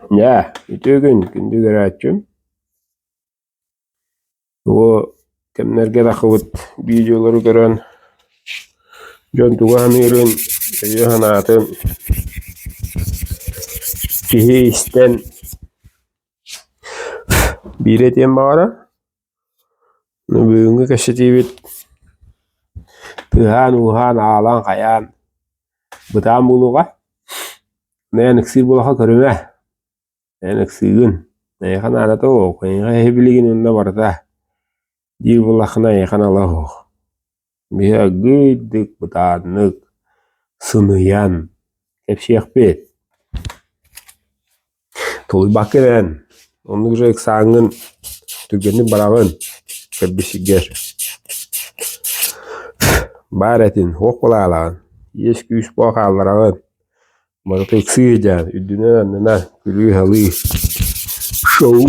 Дьэ, үтүө күн, күндү көрөөччүм. Бу кэмнэргэ тахсыбыт видеолары көрөн, дьон тугу саныырын, өйүн-санаатын киһи истэн биири этиэн баҕарар. Бүгүҥҥү кэпсэтиибит тыаһаан-ууһаан, аалаан-хайаан бытаан буолуоҕа. Эн ыксыыр буоллахха көрүмэ, эн ыксыыгын, эйиэхэ наадата суох, эйиэхэ эһи билигин уонна барыта диир буоллаххына эйиэхэ наала суох. Биһи аргыыйдык, бытааннык, сыныйан кэпсиэхпит. Тулуйбакка эрэн, оннук же ыксааҥҥын түргэнник бараҕын, көрбүт сиргэр. Баар этин, суох буолаалаҕын, иэс-күүс буола хааллараҕын, барыта ыксыы сылдьаҕын, үрдүнэн-аннынан күлүү-салыы, шоу.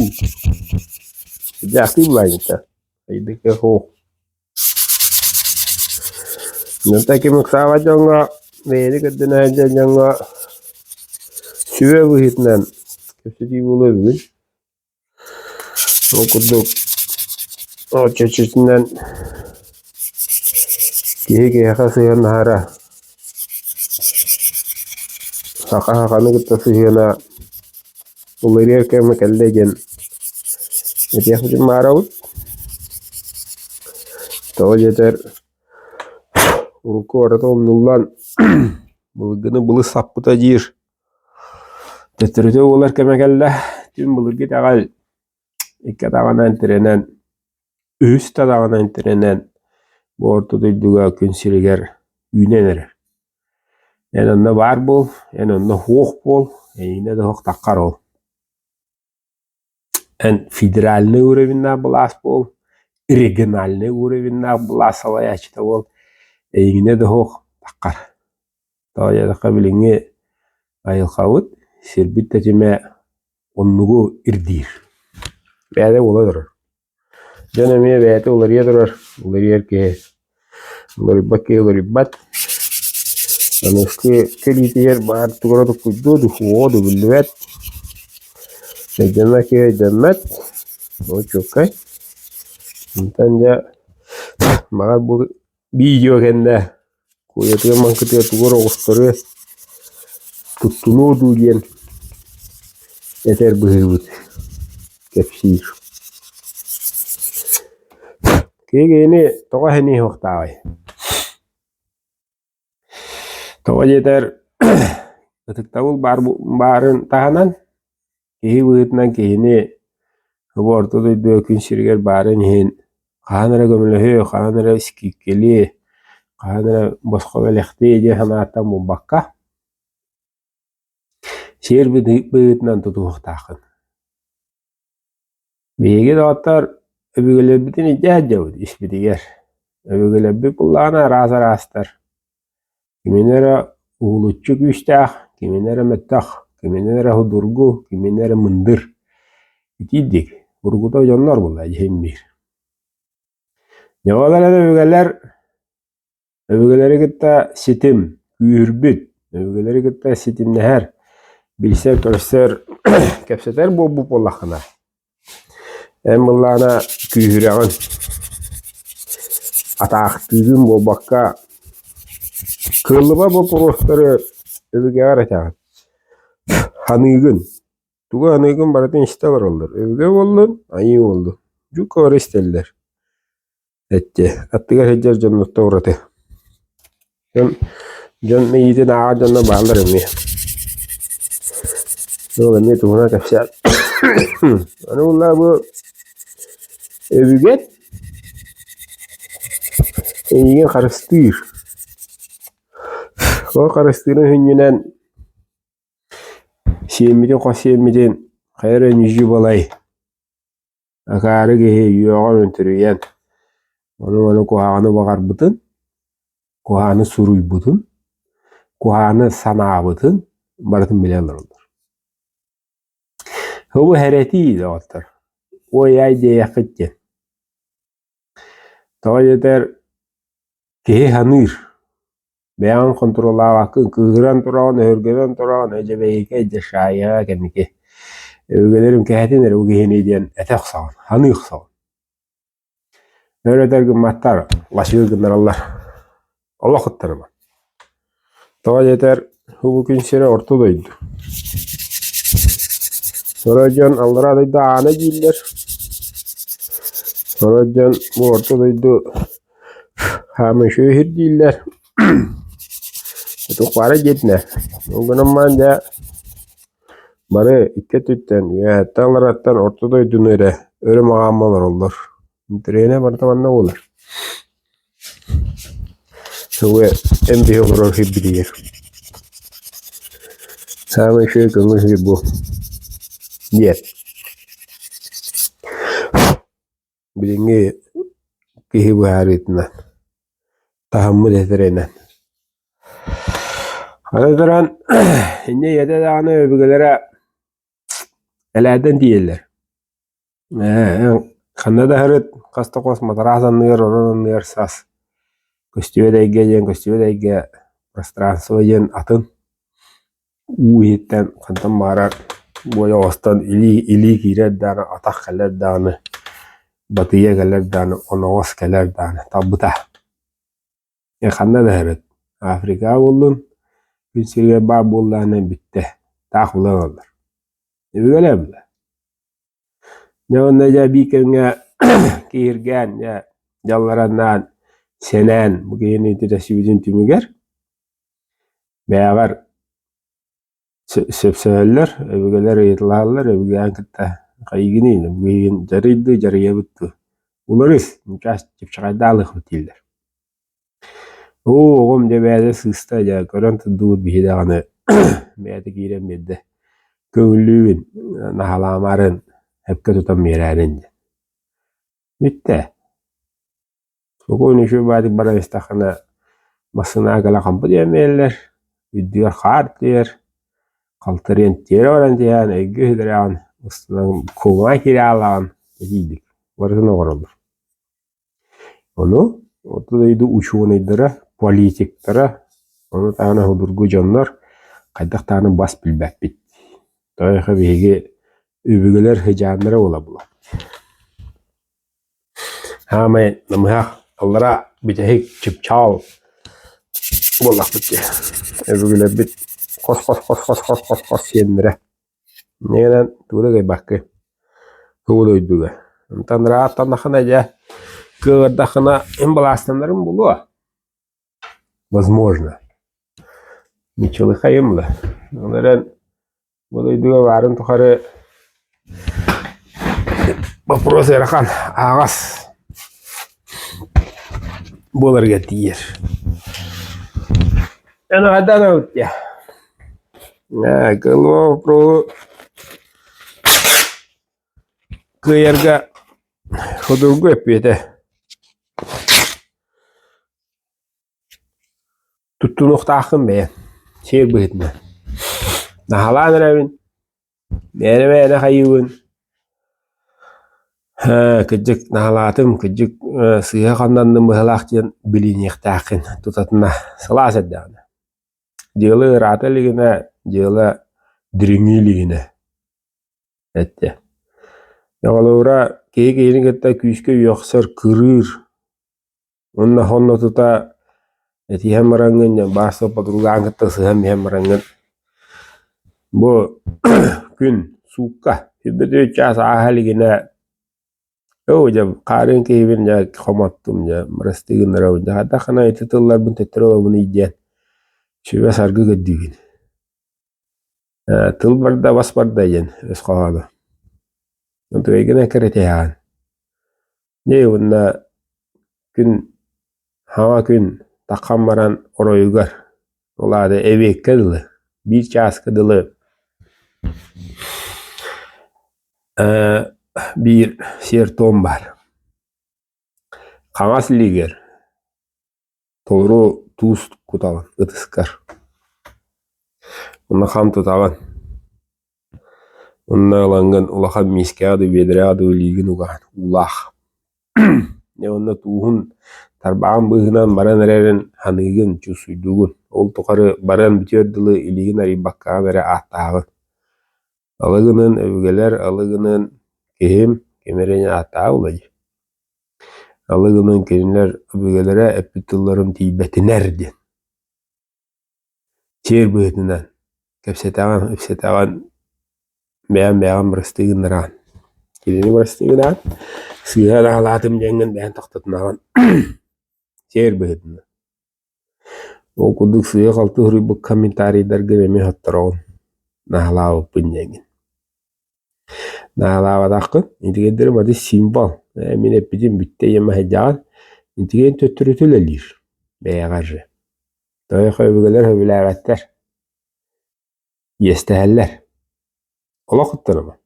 Дьаахтыы былаанньыттар, айдыка суох. Онтон ким ыксаабат дьоҥҥо, бэйэни көрдөнө сылдьар дьоҥҥо сүбэ быһыытынан кэпсэтии буолуо бүгүн. Ол курдук ол чэрчитинэн киһи киһиэхэ сыһыаннаһара, саха саханы кытта сыһыана уларыйар кэмэ кэллэ диэн этиэхпитин баарабыт. Тоҕо диэтэр урукку барыта умнуллан былыргыны былыс саппыта диир төттөрүтэ буолар кэмэ кэллэ. Түн былыргы итэҕэл икки атаҕынан тирэнэн, үһүс да атаҕынан тирэнэн бу орто дойдуга күн сиригэр үүнэн эрэр. Эн онно баар буол, эн онно суох буол, эйигинэ да суох таххар ол. Эн федеральнай уровеннаах былаас буол, региональнай уровеннаах былаас салайааччыта буол, эйигинэ да суох таххар. Тоҕо диэтэххэ билиҥҥи айылҕабыт, сирбит тэтимэ оннугу ирдиир. Бэйэтэ буола турар. Дьон эмиэ бэйэтэ уларыйа турар, уларыйар киһи уларыйбат киһи уларыйбат. Аныгыскы кэлиитигэр баар тугу эрэ токкуйдуо дуу, суоҕа дуу биллибэт. Өйдөммөт киһи өйдөммөт, ол чуолкай. Онтон дьэ баҕар бу видео кэннэ Куойатыгар маҥкытыгар тугу эрэ оҕустарыа, туттунуо дуу диэн этэр быһыыбыт, кэпсиир. Киһи киһини тоҕо эһэниэ суохтааҕый? Тоҕо диэтэр ытыктабыл баар баарын таһынан Киһи быһыытынан киһини бу орто дойдуга күн сиригэр баарын иһин хаһан эрэ көмөлөһүө, хаһан эрэ скидкэлиэ, хаһан эрэ босхо бэлэхтиэ диэн санааттан буолбакка, сиэр быһыытынан тутуһуохтааххын. Биһиги доҕоттор өбүгэлэрбитин илдьэ сылдьабыт испитигэр. Өбүгэлэрбит буоллаҕына араас-араастар. Кимини эрэ уһулуччу күүстээх, кимини эрэ мөлтөх, кимини эрэ судургу, кимини эрэ мындыр. Итиирдик, уруккута дьоннор буолла дьиһин биир. Дьэ ол эрэн өбүгэлэр өбүгэлэри кытта ситим күүһүрбүт, өбүгэлэри кытта ситимнэһэр, билсэр-көрсөр, кэпсэтэр буолбут буоллаххына, Эн былаана күүһүрэҕин, атаахтыыгын буолбакка, кыаллыбат боппуруостары өбүгэҕэр этэҕин, саныыгын, тугу саныыгын барытын истэ олороллор, өбүгэ буоллун, айыы буоллун, дьукка бары истэллэр Эттэ, аттыгар сылдьар дьоннортон ураты. Дьон, дьон мэйиитин ааҕар дьоннор бааллар эмиэ. Ол эмиэ туһунан кэпсээн. Аны буоллаҕа бу өбүгэн эйигин харыстыыр. Ол харыстыырын сүнньүнэн сиэммитин хос сиэммитин хайа эрэ ньүдьү-балай Акаары киһи үөҕэр үтүрүйэн, ону-маны куһаҕаны баҕарбытын, куһаҕаны суруйбутун, куһаҕаны санаабытын барытын билэ олороллор. Бу хэрэтии доҕоттор, уой-ай диэйэххит диэн. Тоҕо диэтэр киһи саныыр, бэйэҕин хонтуруоллаабаккын, кыыһыран тураҕын, өһүргэнэн тураҕын, дьэ бэйикэй, дьэ шаайа кэнники. Өбүгэлэрим кэһэтин эрэ бу киһини диэн этэ охсоҕун, саныы охсоҕун. Өр өтөр гымматтар, лачыы гыннараллар. Олох ыттарыма. Тоҕо диэтэр, бу күн сирэ орто дойду. Сорох дьон аллараа дойду аана дииллэр. Сорох дьон бу орто дойду хаамыы үчүгэй дииллэр. Туох баара диэтинэ. Ол гынан баран дьэ бары икки өттүттэн үөһэттэн аллараттан орто дойдуну эрэ өрө маҕаамма олороллор. Интэриэһинэй барыта манна буолар. Тугу эн биһи олорор сирбитигэр. Саамай үчүгэй көҥүл сир бу диэн. Билиҥҥи киһи быһаарыытынан, таһыммыт этэринэн. Аны туран инньэ ийэтэ даҕаны өбүгэлэрэ элээрдэн тиийэллэр. Ээ, ханна да сырыт, хас да хос матараас анныгар, орон анныгар сас. Көстүбэт эйгэ диэн көстүбэт эйгэ, пространство диэн атын. Уу иһиттэн хантан баҕарар буойа оҕостон илии илии киирэр даҕаны, атах кэлэр даҕаны, батыйа кэлэр даҕаны, оноҕос кэлэр даҕаны талбыта. Э, ханна да эбит Африкаҕа буоллун, күн сиригэр баар буоллаҕына бүттэ, таах булан ылаллар. Өбүгэлэр буолла. Дьэ уонна дьэ биир кэмҥэ киһиргээн дьэ дьаллараннаан сэнээн бу киһини итирэсибитин түмүгэр Бэйэҕэр сөпсөһөллөр, өбүгэлэр ыйыталаһаллар, өбүгэҕин кытта хайыгыный, өбүгэҕин дьарый дуу, дьарыйабыт дуу, уларыс, чаас чыпчаҕайдаалыахпыт дииллэр. Оо, оҕом дьэ бэйэтэ сыыста дьэ көрөн турдубут биһи даҕаны бэйэтэ киирэн биэрдэ, көҥүллүүбүн, наһаалаамаарын, сөпкө тутан биэрээрин диэн. Бүттэ. Сокуон үчүгэй баайдык баран истэххинэ массыынаҕа кэлэ хампы диэн биэрэллэр, үрдүгэр хаар түһэр, халтарыйан тиэрэ баран түһэн, өйгө үһүлэрэҕин, устунан куҥаа киирэ хаалаҕын итийдик барытын оҥороллор. Ону орто дойду учуонайдара, политиктара, ону таһынан судургу дьоннор хайдах даҕаны бас билбэппит. Тоҕо биһиги өбүгэлэр сыдьааннара буолабыт. Хаамай намыһах аллара бүтэһик чыпчаал буоллахпыт дии. Өбүгэлэрбит хос-хос-хос-хос-хос-хос сиэннэрэ. Инньэ гынан тугу да кыайбаккын тугу дойдуга. Онтон ырааттаннаххына дьэ кыаҕырдаххына эн былаастанарыҥ буолуо. Возможно. Ничего да. Ол эрэн Бу дойдуга баарын тухары боппуруос ыарахан, аһаҕас буоларыгар тиийэр. Эн хайдах эбит дии? Ээ, кылыба боппуруоһу кыайарга судургу эппиэтэ. Туттунуохтааххын бэйэҥ, сиэр быһыытынан. Наһаалаан эрэбин, мээнэ-мээнэ хайыыбын, ээ, кырдьык наһаалаатым, кырдьык сыыһа хамнанным быһыылаах диэн билиниэхтээххин тутатына сылаас эрдэҕинэ. Дьыала ыараата илигинэ, дьыала дириҥии илигинэ эттэ. Холобура, киһи киһини кытта күүскэ үөхсэр, кырыыр Уонна сонно тута этиһэн бараҥҥын, бааса подругаҕын кытта сыһан иһэн бараҥҥын бу күн суукка сүүрбэ чаас ааһа илигинэ оо дьэ хаарыан киһибин дьэ хомоттум дьэ бырастыы гыннарабын дьэ хайдах ити тылларбын төттөрү ылабыный диэн сүбэ-саргы көрдүүгүн. Тыл барда, бас барда диэн өс хоһооно. Үчүгэйгин кэрэтиһэҕин. Дьэ уонна күн хаҥа күн таххан баран оройугар, ол аата эбиэккэ дылы, биир чааска дылы биир сиэр-туом баар. Хаҥас илиигэр Толору туус кутаҕын ытыскар, уонна хам тутаҕын, уонна ылаҥҥын улахан миискэҕэ дуу, биэдэрэҕэ дуу илиигин угаҕын уулаах. Дьэ уонна тууһун тарбаҕын быыһынан баран эрэрин ханыыгын, чуссуйдуугун. Ол тухары баран бүтүөр дылы илиигин арыйбаккаҕын эрэ ааттааҕын. Алы гынан өбүгэлэр, алы гынан киһим ким эрэ ааттаах буолла дии. Алы гынан кинилэр өбүгэлэрэ эппит тылларым тиийбэтинэр диэн. Сиэр быһыытынан кэпсэтэҕин, ипсэтэҕин, бэйэм бэйэҕин бырастыы гыннараҕын. Кинини бырастыы гынаҕын, сыыһа аҕалаатым диэҥҥин бэйэҥ тохтотунаҕын. Сиэр быһыытынан. Ол курдук сыыһа-халты суруйбут комментарийдаргын эмиэ соттороҕун, наһаалаабыппын диэҥҥин. Наһаалаабатаххын, итигэрдэри бары символ. Ээ, мин эппитим бүттэ ийэм аһыйдаҕын, итигэн төттөрүтэ үлэлиир, бэйэҕэр же. Тоҕо өбүгэлэр сөбүлээбэттэр, иэстэһэллэр. Олох куттанама.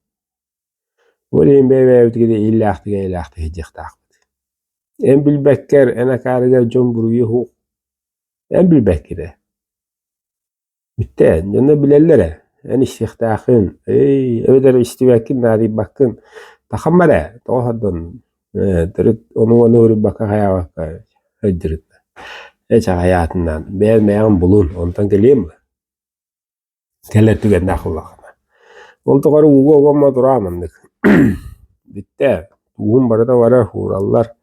Ол иһин бэйэ-бэйэбитигэр иллээхтик эйэлээхтик сылдьыахтаахпыт. Эн билбэккэр, эн акаарыгар дьон буруйа суох. Эн билбэккин ээ. Бүттэ, дьоно билэллэр ээ. Эн истиэхтээххин, эй, эбэтэр истибэккин, наадыйбаккын. Тахаммар ээ, тоҕо сордон ээ, төрүт ону-маны уруйбакка хайаабакка сылдьырыт. Ээ, чаҕайаатынан, бэйэҥ бэйэҕин булун, онтон кэлиэм дуо? Кэлэр түгэннээх буоллаххына. Ол тухары ууга угамма тураа маннык. Бүттэ, тууһум барыта барар, уураллар.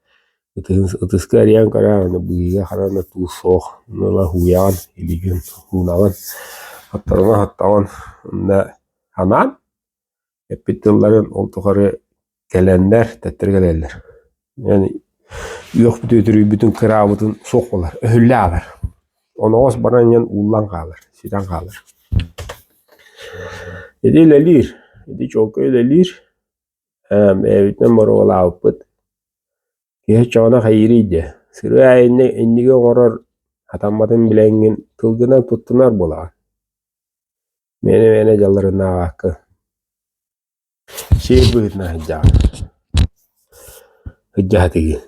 Ытыһын ытыска эрийэн көрөөр, аны быыһыга ханан да туус суох. Ону ыла һууйаҕын, илиигин уунаҕын, хотторуҥа хоттоҕун. Онно анаан эппит тылларын ол тухары кэлэннэр, төттөрү кэлэллэр. Үөхпүт үтүрүйбүтүн, кыраабытын суох буолар, өһүллэ аалар. Оноҕос баран иһэн ууллан хаалар, сүтэн хаалар. Ити үлэлиир, ити чуолкай үлэлиир. Бэйэбитинэн боруобалаабыппыт. Киһи оччоҕуна хайыырый диэ, сырыы аайы инниги оҥорор хатамматын билэҥҥин тылгынан туттунар буолаҕын. Мээнэ-мээнэ дьалларынааҕааккын. Сиэр быһыытынан сылдьаҕын. Сылдьаһытыгын.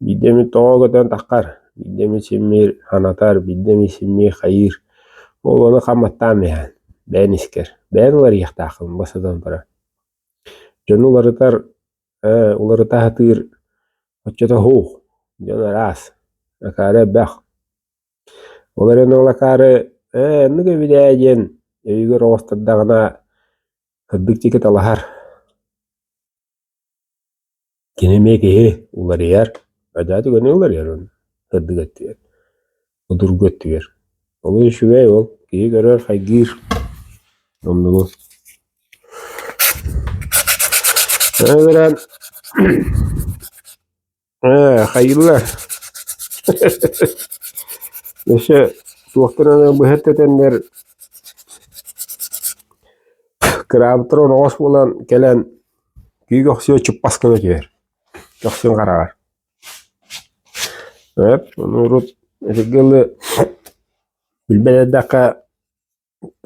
Биирдэ эмит тоҕо көтөн таххар, биирдэ эмит симмиир ханатар, биирдэ эмит симмиир хайыыр. Ол ону хамматтаан иһэн, бэйэн искэр. Бэйэн уларыйыахтааххын бастатан туран. Дьону уларытар, ээ, уларыта сатыыр оччото суох. Дьон араас. Акаары элбэх. Ол эрэн ол акаары ээ оннук эбит ээ диэн өйүгэр оҕустардаҕына сырдык диэки талаһар. Кини эмиэ киһи уларыйар, адьаа түгэни уларыйар уонна сырдык өттүгэр, судургу өттүгэр. Олус үчүгэй ол, киһи көрөр, хайгыыр оннугу. Ол эрэн Ээ, хайыыллар Өссө туохтарын эрэ быһа тэтэннэр кыраабыттара оноҕос буолан кэлэн күүг охсуо чуппас гына түһэр көхсүн хараҕар Эп, ону урут этэргэ дылы билбэт эрдэххэ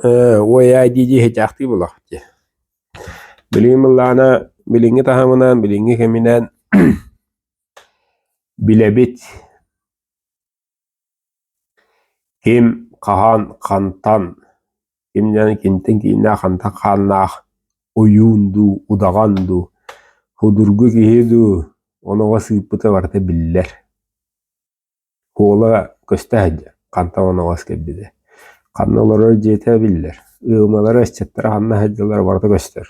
Ээ, уой-аай дии-дии иһитээхтии буоллахпыт дии. Билигин былаана билиҥҥи таһымынан, билиҥҥи кэминэн билэбит ким, хаһан, хантан, ким диэн кимтэн кииннээх, хантан хааннаах ойуун дуу, удаҕан дуу, судургу киһи дуу оноҕос ыыппыта барыта биллэр. Куола көстө сылдьар, хантан оноҕос кэлбитэ, ханна олорор дьиэтэ биллэр, ыамалара, ыччаттара ханна сылдьаллара барыта көстөр.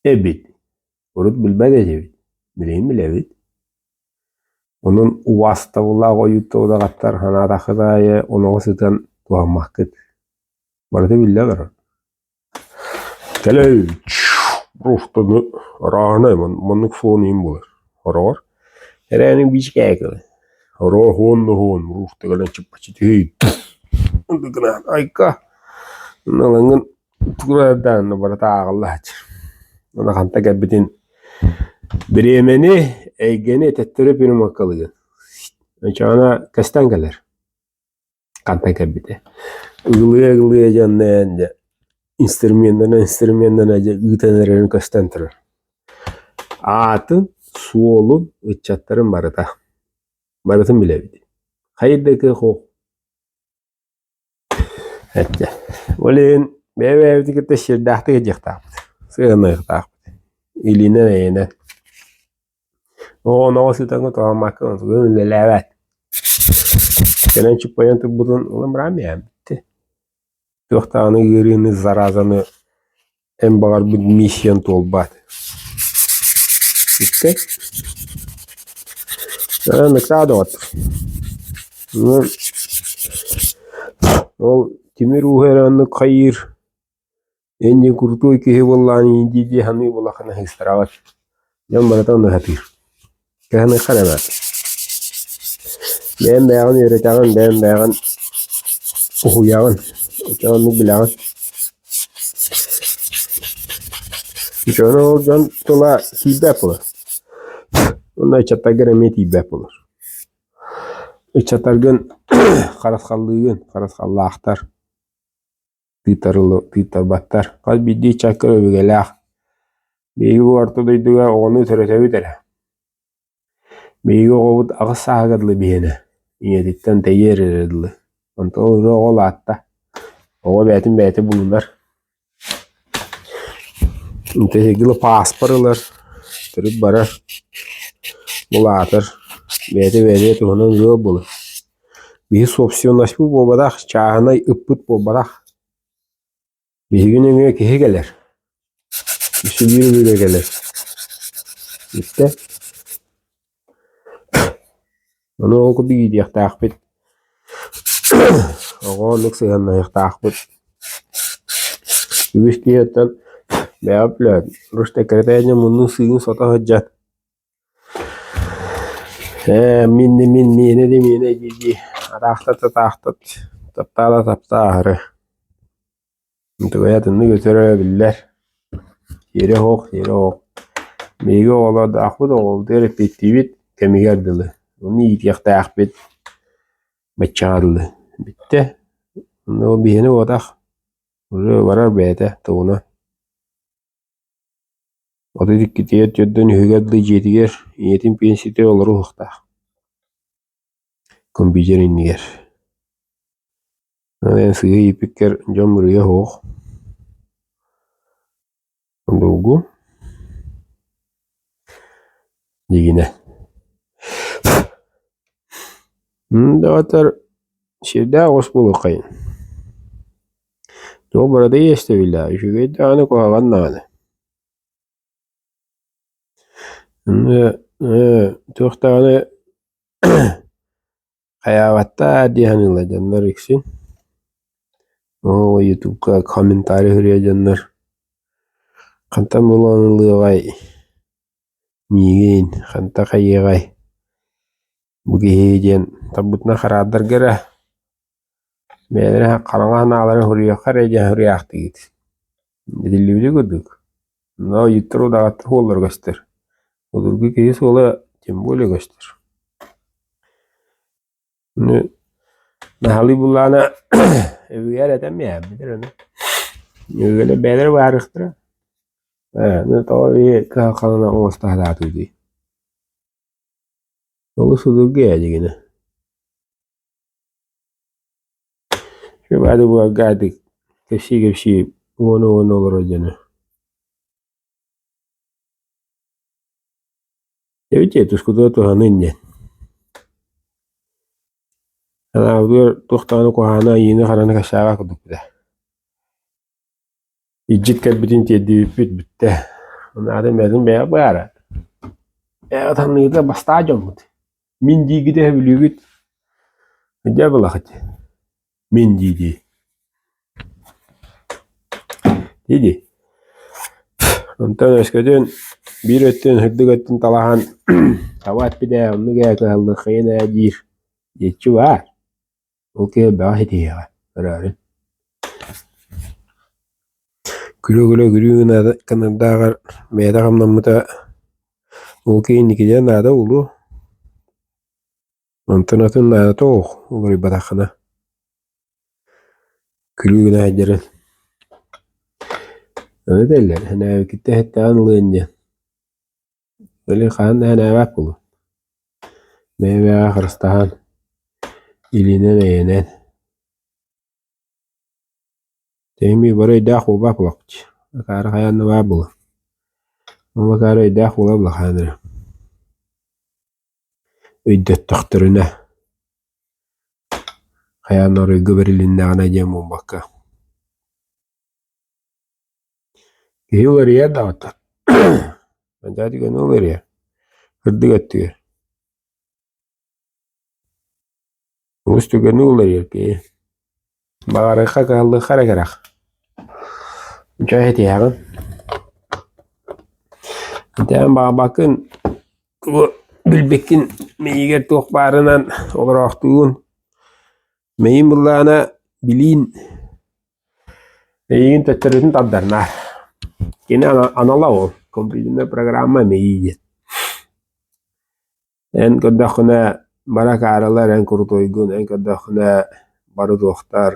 Эбит, урут билбэт этибит, билигин билэбит. Онон убаастабыллаах ойууттар удаҕаттар санаатаххыт аайы оноҕос ытан туһаммаккыт. Барыта биллэ олорор. Кэлэй просто арааһынай маннык суон иһин буолар хороҕор эрээни биичкээкэ хороҕор хуон да хуон руухта кэлэн чыппаччы түһүй гынан айка ылаҥҥын тугу барыта ааҕыллааччы уонна ханта кэлбитин бириэмэни эйгэни төттөрү перемыкалыгын оччоҕуна көстөн кэлэр Хантан кэлбитэ. Ыгылыйа-ыгылыйа дьоннойон дьэ инструменнана инструменнана дьэ ыытан эрэрин көстөн турар. Аатын, суолун, ыччаттарын барыта. Барытын билэбит. Хайыр да кыах суох. Эттэ. Ол иһин бэйэ-бэйэбитин кытта сиэрдээхтик илдьиэхтээхпит. Сыһыаннаһыахтаахпыт. Илиинэн эйэнэн. Оҕо сытан туһаммакка тугу үлэлээбэт. Кэлэн чуппайан турбутун ылан баран биһээбиттэ. Туох даҕаны ыарыыны, заразаны. эн баҕарбыт миссияҥ туолбат. Икки. Ыксаа доҕоттор. Ол тимир ууһа эрэ оннук хайыыр Эн диэн курутуой киһи буоллаҕын иин дии-дии саныы буоллаххына ыһыыстараҕын. Дьон барыта ону сатыыр. Кыһаныахха эрэ баар. Бэйэҥ бэйэҕин үөрэтэҕин, бэйэҥ бэйэҕин уһуйаҕын, оччоҕо оннук билэҕин. Дьону ол дьон тыла тиийбэт буолар. Уонна ыччаттаргар эмиэ тиийбэт буолар. Ыччаттаргын харысхаллыыгын, харысхаллаахтар. Тыыттарбаттар. Хас биирдии ыччакка өбүгэлээх. Биһиги бу орто дойдуга оҕону төрөтөбүт эрэ. Биһиги оҕобут аҕыс сааһыгар дылы биһиэнэ, ийэтиттэн тэйиэр эрэ дылы. Онтон уже оҕо улаатта. Оҕо бэйэтин бэйэтэ булунар. Эһиги пааспар ылар, төрүт барар, улаатар, бэйэтэ бэйэтэ туһунан ыал буолар. Биһи собственноспут буолбатах, чааһынай ыппыт буолбатах. Биһиги нөҥүө киһи кэлэр, үсүлүүр үлэ кэлэр. Бүттэ. Ону ол курдук иитиэхтээхпит. Оҕо оннук сыһыаннаһыахтаахпыт. Үгүс киһи оттон бэйэҕэ билэҕит, Руштеккэрэ муннун сыыһын сото сылдьан Ээ, мин да мин, миэнэ да миэнэ дии-дии атаахтат да атаахтат, таптаа да таптаа аһары. Тугай атыннык өтөрө биллэр. Сиэрэ суох, сиэрэ суох. Биһиги оҕолордоохпут, оҕолорбутугар эппиэттиибит кэмигэр дылы. Ону иитиэхтээхпит баччаҕа дылы. Бүттэ. Онно ол биһиэнэ буолбатах. Уже барар бэйэтэ тугунан. 32-тигэр төрдүн үһүгэр дылы дьиэтигэр ийэтин пенсиятыгар олоруо суохтаах компьютер иннигэр Эн сыыһа ииппиккэр дьон буруйа суох Обургу дьигинэ Даҕатар сирдээх оҕус буолуоххайын Туох барыта иэстэбиллээх, үчүгэй даҕаны, куһаҕан даҕаны. Туох даҕаны хайаабаттаа дии саныыллар дьоннор үксүн. Оо, ютубка комментарий суруйар дьоннор хантан булан ылыаҕай миигин, хантан хайыаҕай бу киһи диэн талбытынан хараардарга эрэ Бэйэлэрэ хараҥа санааларын суруйуохха эрэ диэн суруйаахтыгыт. Этиллибити курдук, но ыйыттар удаҕаттар суоллара көстөр. Былыргы киһи суола тем более көстөр. Ну, наһалыы буллаҕына өбүгэлэр этэн биэрбитэр ону. Өбүгэлэр бэйэлэрэ быһаарыахтара. Ээ, ну тоҕо биһи кыһалҕалана оҥосто сатаатыбытый? Олус судургу ээ дьигинэ. Баады буолгаатык кэпсии-кэпсии уона-уона олорор дьону Эбит тускутугар туһаныын диэн Санаабытыгар туох даҕаны куһаҕаны айыыны-хараны кэпсээбэт курдукпут ээ Илдьит кэлбитин тиэрдибиппит бүттэ. Анаатын бэйэтин бэйэ баара. Бэйэҕит санныгытыгар бастаа дьоммут. Мин диигит эһэ бүлүүгүт. Дьэ булахыт. Мин дии-дии. Дии-дии. Онтон өскөтүн биир өттүн сырдык өттүн талаһан таба эппит ээ, оннук ээ кыһаллыаххайын ээ диир диэччи баар. Ол киһи элбэҕи ситиһиэҕэ, көрөөрүн. Күлэ-күлэ күлүү гынардааҕар бэйэтэ хамнаммыта ол киһи инникитэ наада буолуо. Онтон атын наадата суох уларыйбатаххына. Күлүү гына сылдьарын. Ону этэллэр, сэнээбиккиттэн сэттэҕин ылыан диэн. Били хаһан да сэнээбэт буолуо. Бэйэ-бэйэҕэ харыстаһан, илиинэн-эйэнэн. Тэһимии бары өйдөөх буолбат буолуохпут. Акаары хайаан да баар буолуо. Ол акаары өйдөөх буола буолла хаһан эрэ. Өйдөттөхтөрүнэ хайаан да оройго бэрилиннэҕинэ диэн буолбакка. Киһи уларыйар даҕаны Дьэ түгэни уларыйар, кырдьык өттүгэр Олус түгэни уларыйар киһи. Баҕарыахха кыһаллыахха эрэ кэрэх. Дьэ этиэҕин. Итиэн баҕарбаккын бу билбиккин миигэр туох баарынан олороохтуугун. Мэйиин былаана билиин эйигин төттөрүтүн тардар наар. Кини анала ол компьютерная программа мэйии диэн. Эн көрдөххүнэ бары акаарылар, эн курутуйгун, эн көрдөххүнэ бары туохтар,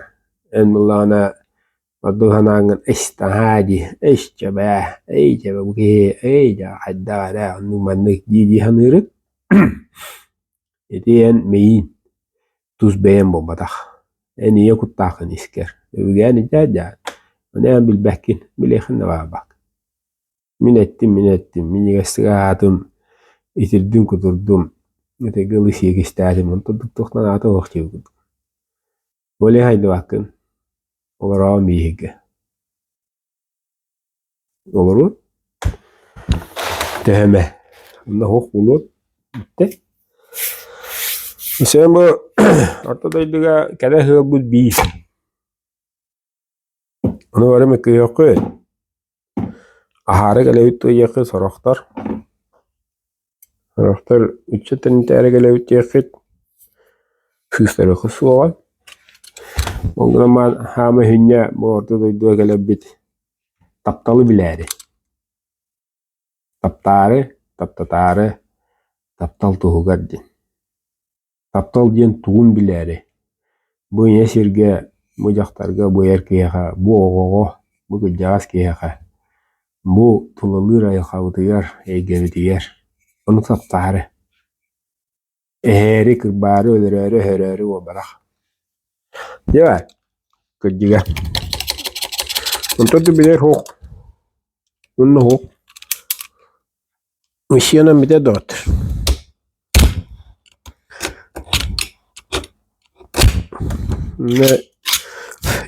эн былаана ордук санааҥҥын эс таһаа дии, эс чэбээ, эй чэбэ бу киһи, эй дьэ хайдах эрэ оннук маннык дии-дии саныырын ити эн мэйиин тус бэйэм буолбатах. Эн ийэ куттааххын искэр, өбүгээн илдьээ ону эн билбэккин, билиэххин да баҕарбаккын. Мин эттим, мин эттим, минньигэстик аһаатым, итирдим-кутурдум, этэргэ дылы сиэкистээтим, онтон туох наада суох диэбит курдук. Ол иһин хайдыбаккын, олороҕун бииһиргэ. Олорун, төһөмө, онно суох буолуо бүттэ. Сен бу орто дойдуга кэлэ сылдьыбыт биир. Ону бары мөккүһүөххүт. Аһаары кэлэбит диэххит сорохтор. Сорохтор ыччат тэнитээри кэлэбит диэххит. Сыыстарыаххыт суоҕа. Ол гынан баран хаама иһинньэ бу орто дойдуга кэлэрбит тапталы билээри. Таптаары, таптатаары, таптал туһугар диэн. Таптал диэн тугун билээри, бу ийэ сиргэ, бу дьахтарга, бу эр киһиэхэ, бу оҕоҕо, бу кырдьаҕас киһиэхэ, бу тулалыыр айылҕабытыгар, эйгэбитигэр ону таптаары, эһээри, кырбаары, өлөрөөрү, өһөрөөрү буолбатах. Дьэ баар, кырдьыга. Онтон да билэр суох, онно суох. Мужчинам бүтэ доҕоттор.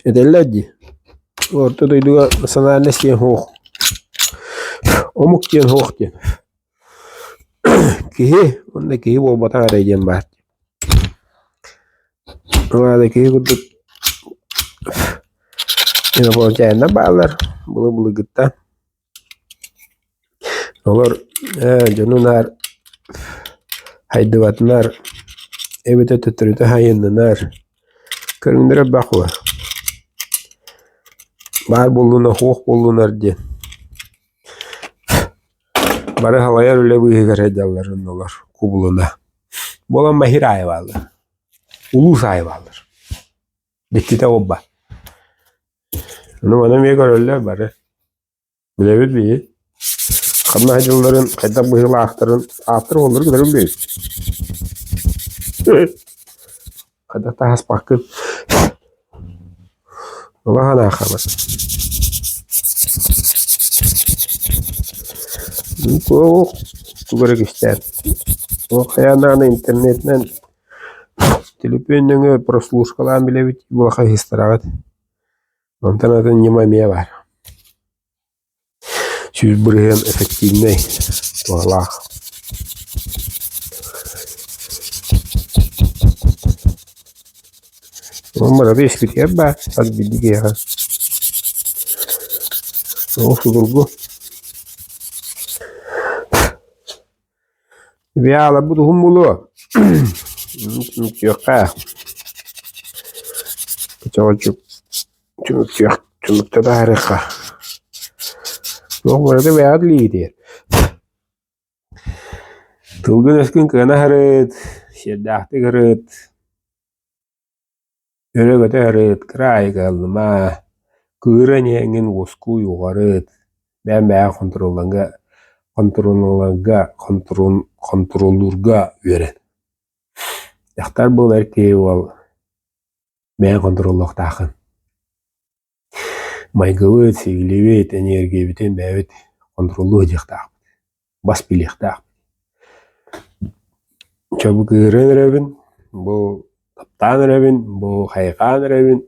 Этэллэр дии, орто дойдуга национальность диэн суох, омук диэн суох диэн. Киһи уонна киһи буолбатах эрэ диэн баар. Ол аата киһи курдук инопланетяннар бааллар былыр-былыргыттан. Олор дьону наар хайдыбатынар эбэтэр төттөрүтэ хайыннынар көрүҥнэрэ элбэх буолар. Баар буоллунар, суох буоллунар диэн. Бары халайар үлэ быыһыгар сылдьаллар оннулар кубулуна. Буолан баһыыр аайы бааллар, улуус аайы бааллар. Дьиктитэ буолба. Ону маны эмиэ көрөллөр бары. Билэбит биһи. Ханна сылдьалларын, хайдах быһыылаахтарын, ааттар уолларын көрөн билэбит. Хайдах таһаспаккын. Улахан аахабыт. Туох тугу эрэ кистээн. Туох хайаан даҕаны интернетинэн төлөпүөн нөҥүө прослушкалаан билэбит улахан ыһыстараҕыт. Онтон атын ньыма эмиэ баар. 100% эффективнэй, туһалаах. Онон барыта испитигэр баар, хас биирдии киһиэхэ. Ол судургу. Вялобут уһун буолуо. Түмүктүөххэ. Чоҕочук түмүктүөх түмүктэ таһаарыахха. Туох барыта бэйэҕит илиигитигэр. Тылгын-өскүн кыана сырыт, сиэрдээхтик ырыт. Өрө көтө сырыт, кыра аайы кыһаллыма, кыыран иһэҥҥин уоскуй, уҕарыт, бэйэм бэйэҕин хонтуруолларга хонтуруолларга хонтуруоллуурга үөрэн. Дьахтар буол, эр киһи буол, бэйэҥ хонтуруоллуохтааххын. Майгыбыт, сигилибит, эниэргийэбитин бэйэбит хонтуруоллуу сылдьыахтаахпыт, бас билиэхтээхпит. Чэ бу кыыһыран эрэбин, бу таптаан эрэбин, бу хайҕаан эрэбин,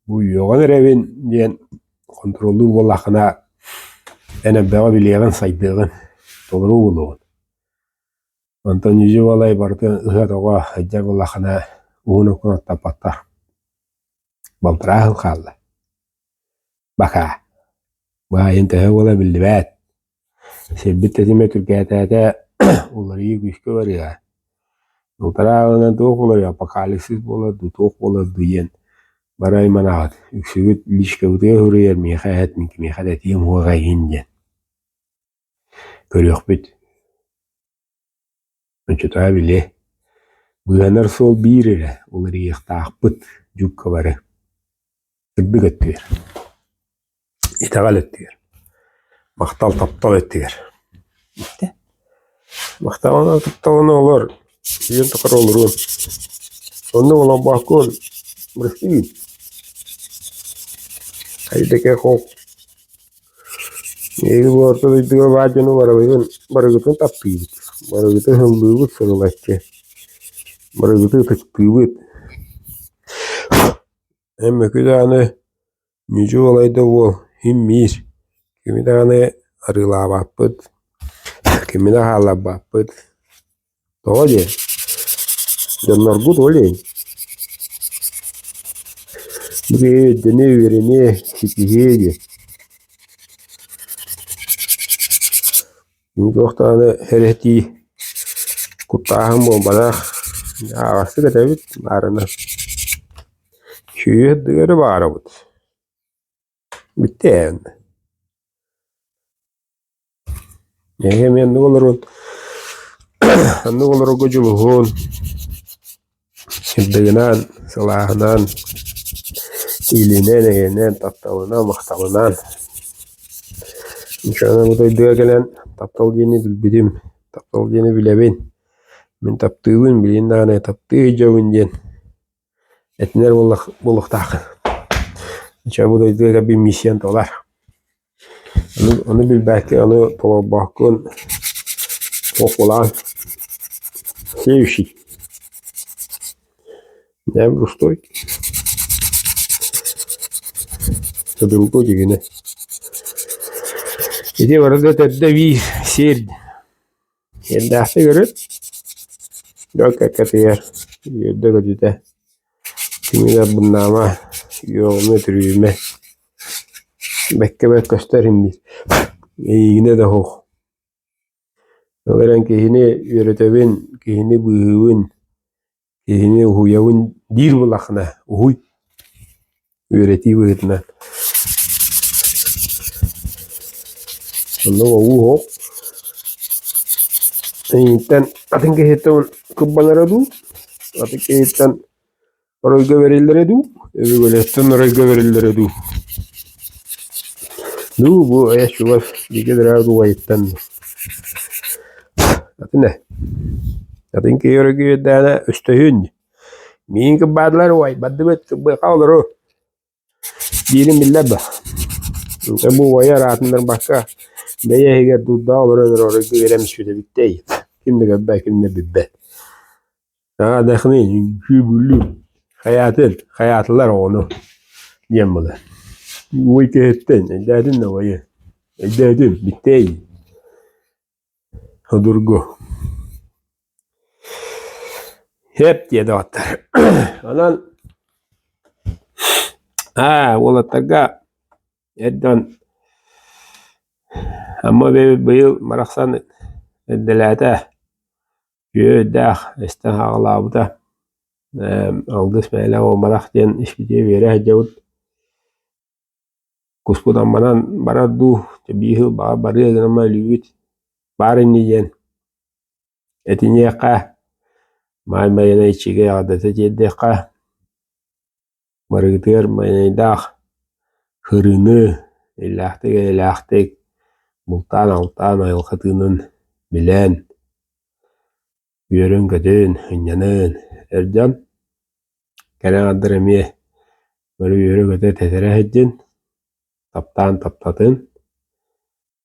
бу үөҕэн эрэбин диэн хонтуруоллуур буоллаххына, Эн элбэҕи билиэҕин, сайдыаҕын, толору буолуоҕун. Онтон ньүдьү балай барытын ыһа-тоҕо сылдьар буоллаххына, уһун окко аттаппаттар. Балтараа сыл хаалла. Бакаа. Баайын төһө буола биллибэт. Сирбит тэтимэ түргээтээтэ, уларыйыы күүскэ барыаҕа. Балтараа сылынан туох уларыйар, апокалипсис буолар дуу, туох буолар дуу диэн бары айманаҕыт. Үксүгүт личкабытыгар суруйар миэхэ эт, мин кимиэхэ да этиэм уоҕа эйигин диэн. Көрүөхпүт. Оччотугар били быыһанар суол биир эрэ, уларыйыахтаахпыт дьукка бары. Сырдык өттүгэр, итэҕэл өттүгэр, махтал таптал өттүгэр. Махталына тапталына олор, үйэн тухары олоруон. Оннук олорбоккун, бырастыы. Хайдакэ хол Эһиги бу орто дойдуга баар дьону барыбытын барыгытын таптыыбыт, барыгытын ыллыыбыт сырылаччы, барыгытын ытыктыыбыт. Эн мөкү даҕаны ньүдьү балайда буол, иһин биир, кими даҕаны арыылаабаппыт, кими да хаалларбаппыт. Тоҕо диэн, дьонноргут ол иһин бу киһи өйдөнүө, үөрэниэ, ситиһиэ диэн. Мин туох даҕаны эрэтии, куттааһын буолбатах, аһаҕастык этэбит баарына. Үчүгэй ардыгар эрэ баҕарабыт. Бүттэ ээ Эһиги эмиэ оннук олорун, оннук олорорго дьулуһун, сырдыгынан, сылааһынан, илинэн-эйэнэн, тапталынан, махталынан. Ничего бу дойдуга кэлэн таптал диэни билбитим, таптал диэни билэбин. Мин таптыыбын, билигин даҕаны таптыы сылдьабын диэн этинэр буолуохтааххын. Чэ бу дойдуга кэлбит миссиян толор. Ону, ону билбэккэ, ону толорбоккун туох Следующий. Я простой. Судургу дьигинэ. Ити барыта төрдө биир сир Сиэрдээхтик өрүт, дьон кэккэтигэр үөрдэ-көтүтэ, кими да албыннаама, үөҕүмэ-үтүрүйүмэ, бэккэ бэрт көстөр иһин диир, эйигинэ да суох. Ол эрэн киһини үөрэтэбин, киһини быыһыыбын, Киһини уһуйабын диир буоллаххына, уһуй, үөрэтии быһыытынан. Онно уу оһох эйигиттэн атын киһиттэн кырбанара дуу, атын киһиттэн оройго бэриллэрэ дуу, өбүгэлэриттэн оройго бэриллэрэ дуу. Дуу, бу эйэ чугас бииргэ төрөөбүт убайыттан дуу. Атын ээ Атын киһи өрөгүйэрдээнэ өстөһүн миигин кырбаатылар уай бардыбыт кырбыаха олору диирин биллэр да Дьэ бу убайа ыраатыннарбакка бэйэ иһигэр дуурдаах олорон эрэ оройго үөрэн испитэ бүттэй ким да көрбөт ким да билбэт Аа дахны үҥкүү хайаатын хайаатылар оҕону диэн буолар Уой киһиттэн өйдөөтүн да уойу өйдөөтүм бүттэй Судургу Һэп диэ доҕоттор Онон аа уолаттарга эр дьон Амма эбэбит быйыл барахсан эрдэлээтэ үөдээх эстэн хаалаабыта алгыс бэйэлээх буолбатах диэн испитиэ үөрэ сылдьабыт Куспут Амманан барар дуу, дьэ биир сыл баҕар барыа гынан өлүүбүт баар ини диэн этиниэххэ, маай Байанай иччигэ эҕэрдэтэ тиэрдиэххэ, барыгытыгар Байанайдаах һырыыны иллээхтик-эйэлээхтик бултаан-алтаан айылҕа тыынын билэн, үөрүн-көтүн, ынньанын эр дьон кэрэ аҥардар эмиэ бары үөрэ-көтө тэтэрэ сылдьын, таптаан таптатын,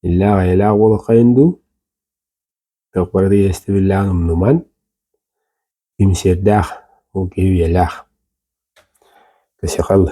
иллээх-эйэлээх буолуоххайын дуу, туох барыта иэстэбиллээҕин умнуман, ким сиэрдээх, ол киһи үйэлээх. Көсүөхэл.